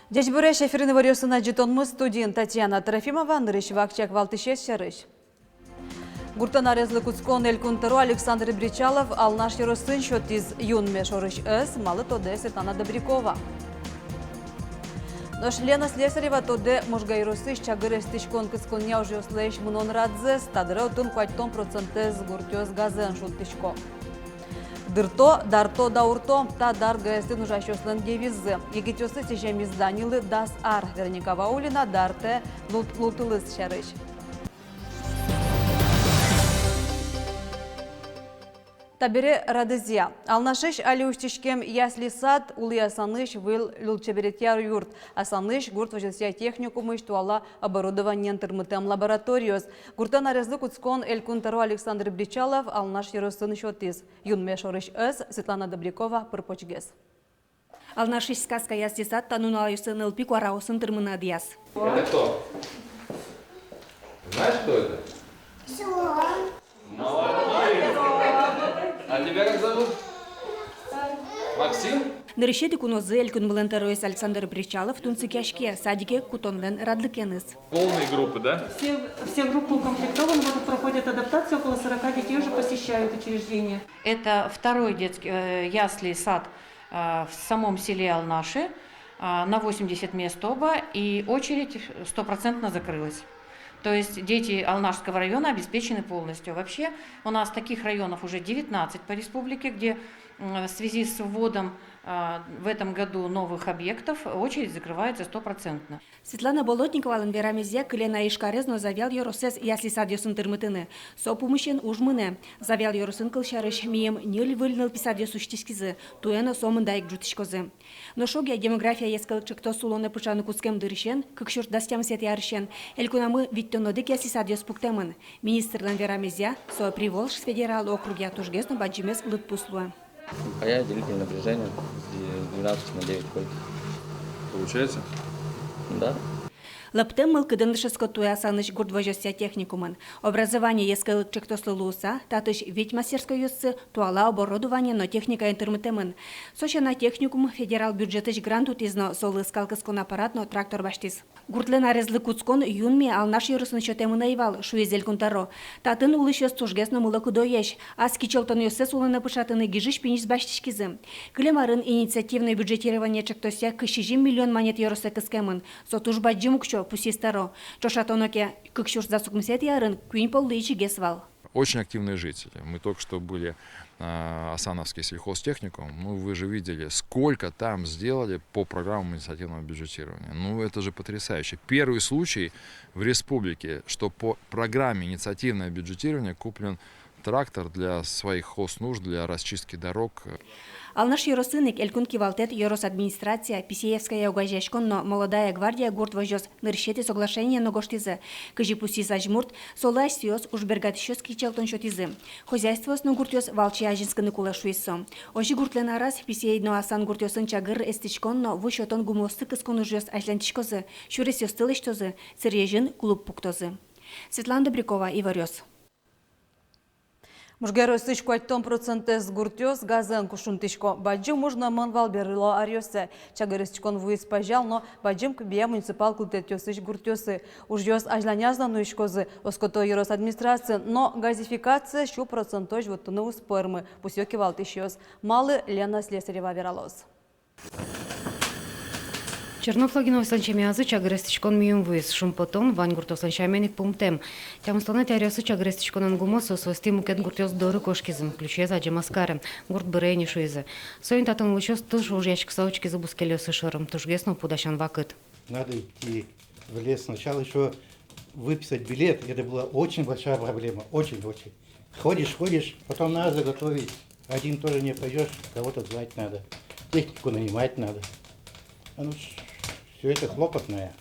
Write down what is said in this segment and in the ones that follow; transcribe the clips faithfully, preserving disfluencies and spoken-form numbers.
Ӟечбуресь! Эфирын «Иворъёс» но ӝытонмы, студиын Татьяна Трофимова. Нырысь вакчияк валтӥсез сярысь. Гуртлэн арезлы кутскон элькун тӧро Александр Бречалов Алнаш ёросын сётӥз. Юнме шорысь ӧз, малы тодэ Светлана Добрякова. Нош Лена Слесарева тодэ Можга ёросысь чагыр эстӥськон кысконъя ужъёслэсь мынон радзэс. Та дыре отын куатьтон процентэз гуртъёс газэн шунтӥсько. Дырто, дарто, даурто — та Дарт ГАЭС-ын ужасьёслэн девиззы. Егитъёслы сӥземез даньылы дас ар. Вероника Ваулина Дартэ лулт-, лултылыз сярысь. Табере радызъя. Алнашысь али усьтӥськем ясли-сад — Улӥ Асанысь выль лулчеберетъя юрт. Асанысь гурт возёсъя техникумысь туала оборудованиен тырмытэм лабораториос. Гуртлэн арезлы кутскон элькун тӧро Александр Бречалов Алнаш ёросын сётӥз. Юнме шорысь ӧз, Светлана Добрякова пыр-почгес. Алнашысь «Сказка» ясли-сад та нуналъёсы нылпи куараосын тырмыны ӧдъяз. Это кто? Знаешь, кто это? Слон. Молодец! А тебя как зовут? Максим? Нырысетӥ кунозы элькунмылэн тӧроез Александр Бречалов тунсыкъяське садике кутонлэн радлыкеныз. Полные группы, да? Все, все группы укомплектованы, вот проходят адаптацию, около сорока детей уже посещают учреждение. Это второй детский, э, ясли-сад, э, в самом селе Алнаши, э, на восемьдесят мест оба, и очередь стопроцентно закрылась. То есть дети Алнашского района обеспечены полностью. Вообще у нас таких районов уже девятнадцать по республике, где, м, в связи с вводом, э, в этом году новых объектов очередь закрывается стопроцентно. Светлана Болотниковалэн верамезъя, кылем ай Ижкарез но Завьял ёросэз ясли-садъёсын тырмытыны. Со пумысен уж мынэ. Завьял ёросын, кылсярысь, мийым ньыль выль нылпи садъёс усьтӥськизы, туэ но сомында ик ӝутӥськозы. Нош огъя «Демография» йӧскалык чектос улонэ пыӵаны кутскем дырысен, кык сюрс дас тямысэтӥ арысен, элькунамы витьтон одӥг ясли-садъёс пуктэмын. Министрлэн верамезъя, со Приволжск федерал округъя тужгес но бадӟымез лыдпус луэ. Какая, делитель напряжения с двенадцать на девять койк. Получается? Да. Лэптэм мылкыдын дышетско туэ Асанысь гурт возёсъя техникумын. «Образование» йӧскалык чектослы луыса, татысь вить мастерскойёссы туала оборудованиен но техникаен тырмытэмын. Со сяна, техникум федерал бюджетысь грант утӥз но, солы скал кыскон аппарат но трактор басьтӥз. Гуртлэн арезлы кутскон юнме Алнаш ёросын сётэмын ӧй вал, шуиз элькун тӧро. Татын улӥсьёс тужгес но мыло-кыдоесь. Ас кичӧлтонъёссэс улонэ пыӵатыны гижысь-пиньысь басьтӥськизы. Кылем арын инициативное бюджетирование чектосъя кызь сизьым миллион манет ёросэ кыскемын. Со туж бадӟым уксё, пусйиз тӧро. Ӵошатоно ке, кык сюрс дас укмысэтӥ арын куинь поллы ичигес вал. Очень активные жители. Мы только что были, а, Асановский сельхозтехникум. Ну, вы же видели, сколько там сделали по программам инициативного бюджетирования. Ну, это же потрясающе. Первый случай в республике, что по программе инициативное бюджетирование куплен трактор для своих хознужд, для расчистки дорог. Алнаш ёросын ик элькун кивалтэт, ёрос администрация, Писеевская огазеяськон но «Молодая гвардия» гурт возёс нырысетӥ соглашение но гожтӥзы. Кызьы пусйиз азьмурт, солы асьсэос ужбергатӥсьёс кичӧлтон сётӥзы. Хозяйствоос но гуртъёс валче азинскыны кулэ, шуиз со. Озьы гуртлэн араз Писей но Асан гуртъёсын чагыр эстӥськон но ву сётон гумыосты кыскон ужъёс азьланьтӥськозы, сюресъёсты лэсьтозы, сэрезьын клуб пуктозы. Светлана Добрякова, «Иворъёс». Можга ёросысь куатьтон процентэз гуртъёс газэн шунтӥсько. Бадӟым уж но мон вал берло аръёсы. Чагыр эстӥськон вуиз Пазял но Бадӟым Кыбья муниципал кылдытэтъёсысь гуртъёсы. Ужъёс азьланяз но нуиськозы. Оското ёрос администрациын но газификация сю процентозь вуттыны уз пӧрмы, пусъё кивалтӥсьёс. Малы, Лена Слесарева вералоз. Чернофлогиновъёслэн семьязы чагыр эстӥськон миым вуиз. Шумпотон вань гуртъёслэн сямен ик пумтэм. Тямыстонэтӥ аръёсы чагыр эстӥськонэн гумыос соосты мукет гуртъёс доры кошкизы. Ключез адӟемаз каре, гурт быре ини, шуизы. Соин татын улӥсьёс туж ужъяськыса учкизы бускельёссы шоры. Тужгес но пу дасян вакыт. Надо идти в лес сначала ещё выписать билет. Это была очень большая проблема. Очень-очень. Ходишь, ходишь, потом надо готовить. Один тоже не пойдёшь, кого-то звать надо. Технику нанимать надо. А ну, всё это хлопотное.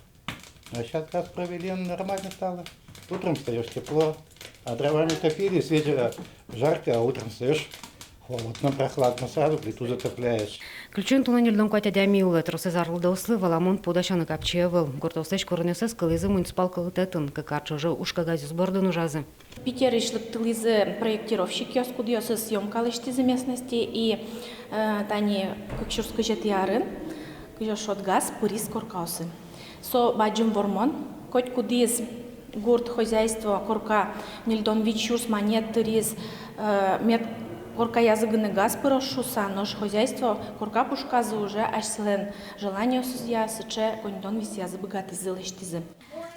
А сейчас раз провели, нормально стало. Утром встаёшь — тепло. А дровами топили, с вечера жарко, а утром встаёшь — холодно, прохладно, сразу плиту затопляешь. Ключын туннэ ньыльдон куать адями улэ. Тросэз арлыдоослы, валамон, пу дасяны капчи ӧвӧл. Гуртъёслэсь куронъёссэс кылӥзы муниципал кылдытэтын. Кык ар ӵоже уж кагазъёс бордын ужазы. Питерысь лыктылӥзы проектировщикъёс, кудъёсыз съёмка лэсьтӥзы местности, и, э, тани кык сюрс кызетӥ арын Кызьы шуод, газ пыриз коркаосы. Со бадӟым вормон. Котькудӥз гурт, хозяйство корка ньыльдон вить сюрс манет тыриз, э, мед коркаязы гинэ газ пыроз шуыса, нош хозяйство корка пушказы уже асьсэлэн желаниосызъя сыӵе коньдон висъязы, быгатӥзы, лэсьтӥзы.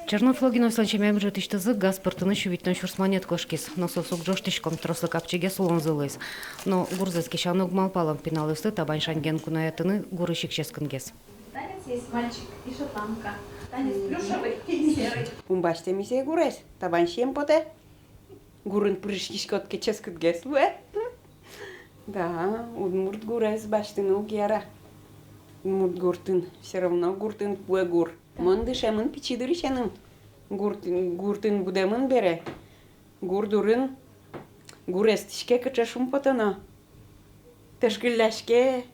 Чернов Логиновлэн семьяез ӝутӥсьтызы газ пыртыны сю витьтон сюрс манет кошкиз. Но соос уг ӝожтӥсько, трослы капчигес улонзы луиз. Но гурзэс кесяны уг малпало, пиналъёсты табань шаньген куноятыны гурысь иксэскынгес. Танец есть, мальчик, и шотландка. Танец плюшевый и серый. Ум басьтэмзэ гурез табань сием потэ. Гурын пыриськиськод ке, ческытгес луэ. Да, удмурт гурез басьтыны уг яра. Удмурт гуртын, всё равно гуртын куэ гур. Мон дышемын пичи дырысеным гурт-, гуртын будэмын бере. Гур дурын гур эстӥське, кыӵе шумпотоно. Тэшкылляське,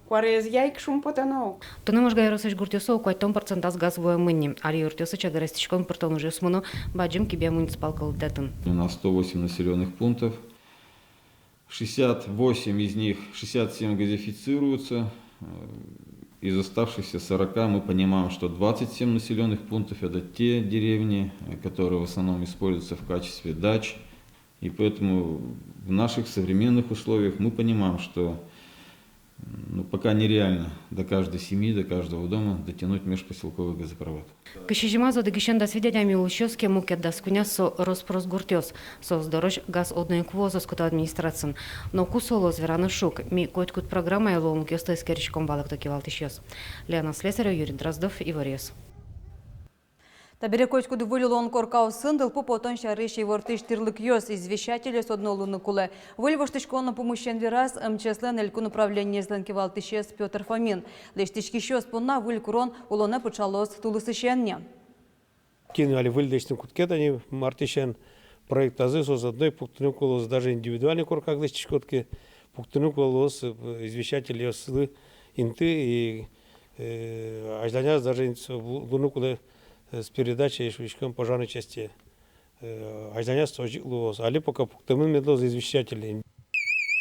куараезъя ик шумпотоно. Туннэ Можга ёросысь гуртъёсы ог куатьтон процентаз газ вуэмын ни. Али юртъёсы чагыр эстӥськон пыртон ужъёс мыно бадӟым Кибья муниципал кылдытэтын. На сто восемь населённых пунктов шестьдесят восемь из них, шестьдесят семь газифицируются. Э, из оставшихся сорока мы понимаем, что двадцать семь населённых пунктов — это те деревни, э, которые в основном используются в качестве дач. И поэтому в наших современных условиях мы понимаем, что, ну, пока нереально до каждой семьи, до каждого дома дотянуть межпоселковый газопровод. Кызь сизьымаз одӥгысен дас вить адями улӥсьёс ке, мукет дас куиньёс — со рос-прос гуртъёс. Соос дорозь газ одно ик вуоз, оско та администрациын. Но ку со луоз, вераны шуг. Ми котькуд программая луонлыкъёсты эскериськом, валэкто кивалтӥсьёс. Лена Слесарева, Юрий Дроздов, «Иворъёс». Табере котькуд выль улон коркаосын тылпу потон сярысь ивортӥсь тӥрлыкъёс, извещательёс одно луыны кулэ. Выль воштӥськон пумысен вераз МЧС-лэн элькун управлениезлэн кивалтӥсез Пётр Фомин. Лэсьтӥськисьёс понна выль курон улонэ пыӵалоз тулысысен ни. Кин али выль лэсьтыны кутске, тани мартысен проектазы, соос одно ик пуктыны кулэ луоз, даже индивидуальный коркаез лэсьтӥськод ке, пуктыны кулэ луоз, э, извещательёслы инты, и, э, азьланяз даже ин-, со лу-, луыны кулэ, э, с передачей, шуиськом, пожарной части. Э, азьланяз со озьы ик луоз. Али пока пуктэмын мед луоз извещатель.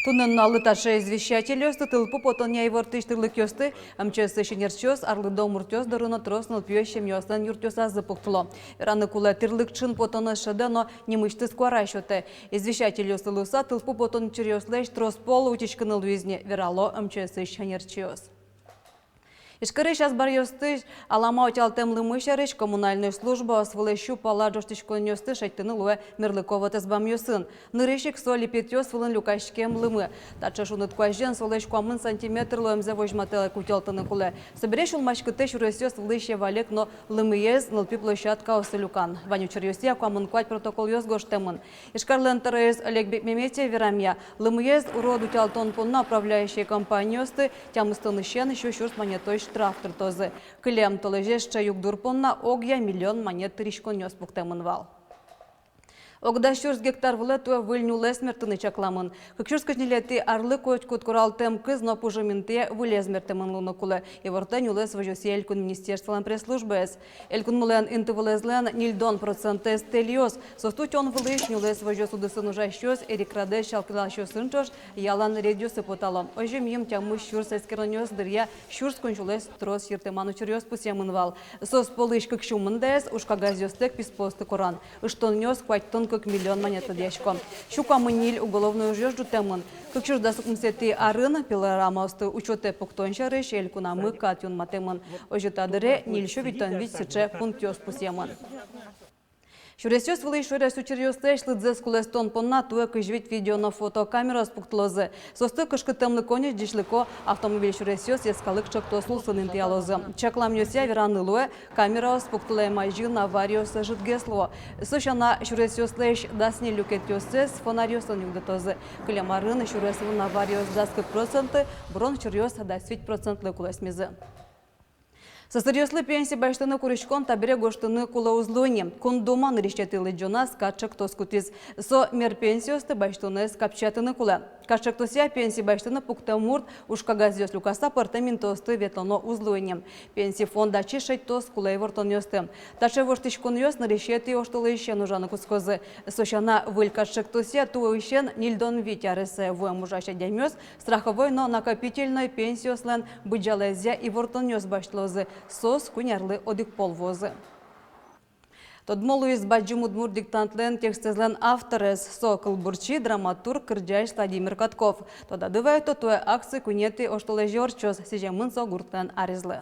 Туннэ нуналлы таӵе извещательёсты, тылпу потонъя ивортӥсь тӥрлыкъёсты МЧС-ысь ӧнерчиос арлыдо муртъёс доры но трос нылпиё семьяослэн юртъёсазы пуктыло. Вераны кулэ, тӥрлык ӵын потонэз шӧдэ но нимысьтыз куара сётэ. Извещательёслы луыса, тылпу потон учыръёслэсь трос пол утиськыны луиз ни, верало МЧС-ысь ӧнерчиос. Ижкарысь азбаръёсты алама утялтэм лымы сярысь коммунальной службаос вылэ сю пала ӝожтӥськонъёсты шедьтыны луэ мерлыко вотэсбамъёсын. Нырысь ик со липетъёс вылын люкаськем лымы. Таӵе шуныт куазен солэсь куамын сантиметр луэмзэ возьматэ ке, утялтыны кулэ. Собере сюлмаськытэ сюресъёс вылысь ӧвалэк но лымыез нылпи площадкаосы люкан. Вань учыръёсъя куамын куать протоколъёс гожтэмын. Ижкарлэн тӧроез Олег Бекмеметьев верамъя, лымыез урод утялтон понна управляющий компаниосты тямыстонысен сю сюрс манетозь штраф тыртозы. Кылем толэзе сыӵе югдур понна огъя миллион манет тыриськонъёс пуктэмын вал. Ог дас сюрс гектар вылэ туэ выль нюлэс мерттыны чакламын. Кык сюрс кызь ньылетӥ арлы котькуд коралтэм кыз но пужым интые вылез мерттэмын луыны кулэ, ивортэ нюлэс возёсъя элькун министерстволэн пресс-службаез. Элькунмылэн интывылэзлэн ньыльдон процентэз тэльёс. Соосты утён вылысь нюлэс возёс удысын ужасьёс эрикрадэз чалкыласьёсын ӵош ялан рейдъёсы потало. Озьы миым тямыс сюрс эскеронъёс дыръя сюрс куинь сюлэсь трос йыртэман учыръёс пусъемын вал. Соос пӧлысь кык сю мындаез ужкагазъёстэк писпуосты коран. Ыштонъёс куатьтон кык миллион манет лыдъясько. Сю куамын ньыль уголовной ужъёс ӝутэмын. Кык сюрс дас укмысетӥ арын пилорамаосты учётэ пуктон сярысь элькунамы кат юнматэмын. Озьы та дыре ньыль сю витьтон вить сыӵе пунктъёс пусъемын. Сюресъёс вылысь шоръёс учыръёслэсь лыдзэс кулэстон понна туэ кызь вить видео но фотокамераос пуктылозы. Соосты кышкыттэмлыко но ӟечлыко «Автомобиль сюресъёс» йӧскалык ӵектос улсын интыялозы. Чакламъёсъя вераны луэ, камераос пуктылэм азьын авариос ӧжытгес луо. Со сяна, сюресъёслэсь дас ньыль люкетъёссэс фонарьёсын югдытозы. Кылем арын сюрес вылын авариос дас кык процентлы, бырон учыръёс дас вить процентлы кулэсмизы. Сӧсыръёслы пенси басьтыны куриськон табере гожтыны кулэ уз луы ни. Кун Дума нырысетӥ лыдӟоназ кат чактос кутӥз. Со мер пенсиосты басьтонэз капчиятыны кулэ. Кат чактосъя пенси басьтыны пуктэм мурт ужкагазъёс люкаса пӧртэм интыосты ветлоно уз луы ни. Пенси фонд ачиз шедьтоз кулэ ивортонъёсты. Таӵе воштӥськонъёс нырысетӥ оштолэзьысен ужаны кутскозы. Со сяна, выль кат чактосъя туэысен ньыльдон вить аресэ вуэм ужась адямиос страховой но накопительной пенсиослэн быдӟалаезъя ивортонъёс басьтылозы, соос куинь арлы одӥг пол вуозы. Тодмо луиз бадӟым удмурт диктантлэн текстэзлэн авторез, со кылбурчи, драматург, кырӟась Владимир Катков. Тодады вайытом, туэ акция куинетӥ оштолэзе ортчоз, сӥземын со гуртлэн арезлы.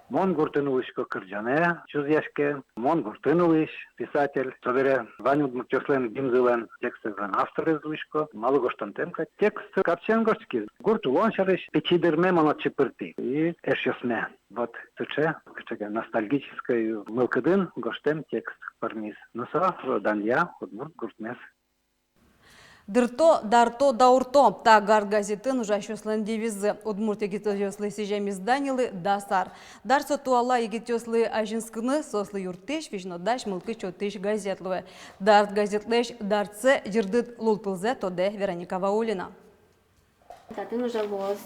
Мон гуртын улӥсько, кырӟанэ чузъяське, мон гуртын улӥсь писатель, собере вань удмуртъёслэн гимнзылэн текстэзлэн авторез луисько, малы гожтонтэм кадь. Текст капчиен гожтӥськиз. Гурт улон сярысь, пичи дырме мон отчы пыртӥ, и эшъёсме. Вот сыӵе, кыӵе ке ностальгической мылкыдын гожтэм текст пӧрмиз. Но со данъя удмурт гуртмес. Дырто, дарто, даурто — та «Дарт» газетын ужасьёслэн девиззы. Удмурт егитъёслы сӥзем изданилы дас ар. «Дарт» со туала егитъёслы азинскыны, соослы юрттӥсь, визьнодась, мылкыд сётӥсь газет луэ. «Дарт» газетлэсь дартсэ, ӟырдыт лултылзэ тодэ Вероника Ваулина. Татын уже луоз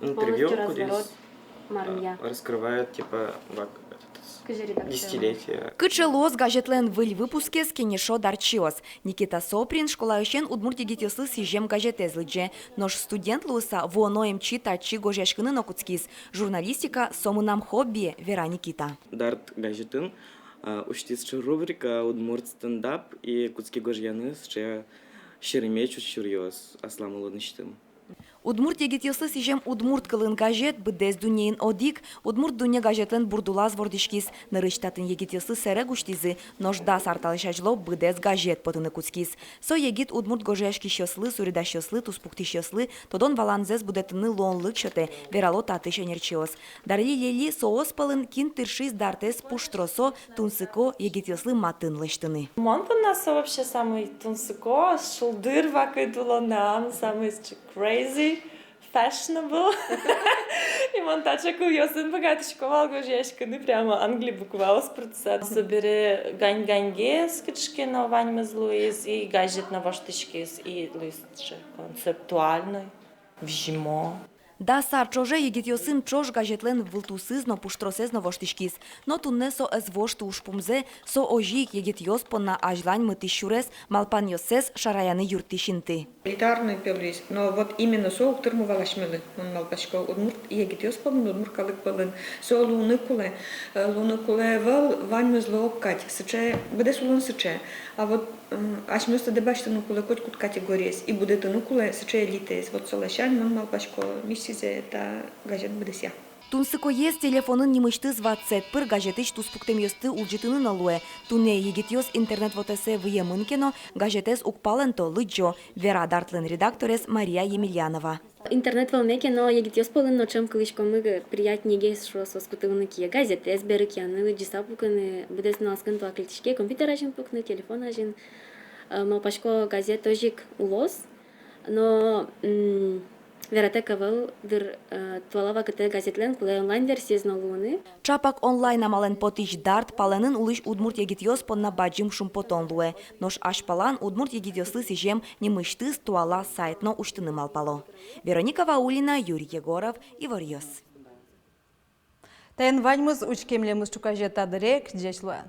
интервью, полностью разворот, кудӥз, мармья, а, раскрывает, типа, вак-, этот, кызьы редакция, десятилетие. Кыӵе луоз газетлэн выль выпускез, кенешо дартчиос. Никита Соприн школаысен удмурт егитъёслы сӥзем газетэз лыдӟе. Нош студент луыса вуоно эмчи татчы гожъяськыны но кутскиз. Журналистика — со мынам хобби, вера Никита. «Дарт» газетын, а, усьтӥз сыӵе рубрика «Удмурт стендап», и кутски гожъяны сыӵе серемет сюръёс аслам улонысьтым. Удмурт егитъёслы сӥзем удмурт кылын газет быдэс дуннеын одӥг, «Удмурт дунне» газетлэн бурдулаз вордӥськиз. Нырысь татын егитъёслы сэрег усьтӥзы, нош дас ар талэсь азьло быдэс газет потыны кутскиз. Со егит удмурт гожъяськисьёслы, суредасьёслы, туспуктӥсьёслы тодон-валанзэс будэтыны луонлык сётэ, верало татысь ӧнерчиос. Дарли Лели соос пӧлын, кин тыршиз «Дартэз» пуштросо, тунсыко егитъёслы матын лэсьтыны. Мон понна со вообще самый тунсыко, шулдыр вакыт улонам, самый с-, crazy, fashionable. И мон таӵе кылъёсын быгатӥсько вал гожъяськыны, прямо англи букваос пыртыса. Собере гань-ганьгес кыӵе ке но ваньмыз луиз, и газет но воштӥськиз, и луиз сыӵе концептуальной, визьмо. Дас ар ӵоже егитъёсын ӵош газетлэн вылтусыз но, пуштросэз но воштӥськиз. Но туннэ со ӧз вошты ужпумзэ, со озьы ик егитъёс понна азьлань мытӥсь сюрес, малпанъёссэс шараяны юрттӥсь инты. Элитарной, пе, луиз, но вот именно со уг тырмы вал асьмелы, мон малпасько, удмурт егитъёс пӧлын, удмурт калык пӧлын. Со луыны кулэ, э, луыны кулэ ӧвӧл ваньмызлы ог кадь, сыӵе, быдэс улон сыӵе. А вот, м, асьмеос тӥни басьтыны кулэ котькуд категориез и будэтыны кулэ сыӵе элитаез. Вот со ласянь, мон малпасько, миссизэ та газет быдэсъя. Тунсыкоез телефонын нимысьтыз ватсэт пыр газетысь туспуктэмъёсты улӟытыны но луэ. Туннэ егитъёс интернет вотэсэ выемын ке но, газетэз уг палэнто, лыдӟо, вера «Дартлэн» редакторез Мария Емельянова. Интернет вӧлме ке но, егитъёс пӧлын но ӵем кылӥськомы, приятнейгес, шуо, соос кутылыны кие, газетэз берыкъяны, лыдӟыса пукыны, быдэс нуналскын туа кельтӥське компьютер азьын пукыны, телефон азьын. Э, малпасько, газет озьы ик улоз, но, м, вератэк ӧвӧл, дыр, э, туала вакытэ газетлэн кулэ онлайн версиез но луыны. Ӵапак онлайн амалэн потӥсь «Дарт» палэнын улӥсь удмурт егитъёс понна бадӟым шумпотон луэ. Нош азьпалан удмурт егитъёслы сӥзем нимысьтыз туала сайт но усьтыны малпало. Вероника Ваулина, Юрий Егоров, «Иворъёс». Таин ваньмыз. Учке милемыз ӵуказе та дыре ик. Ӟеч луэ.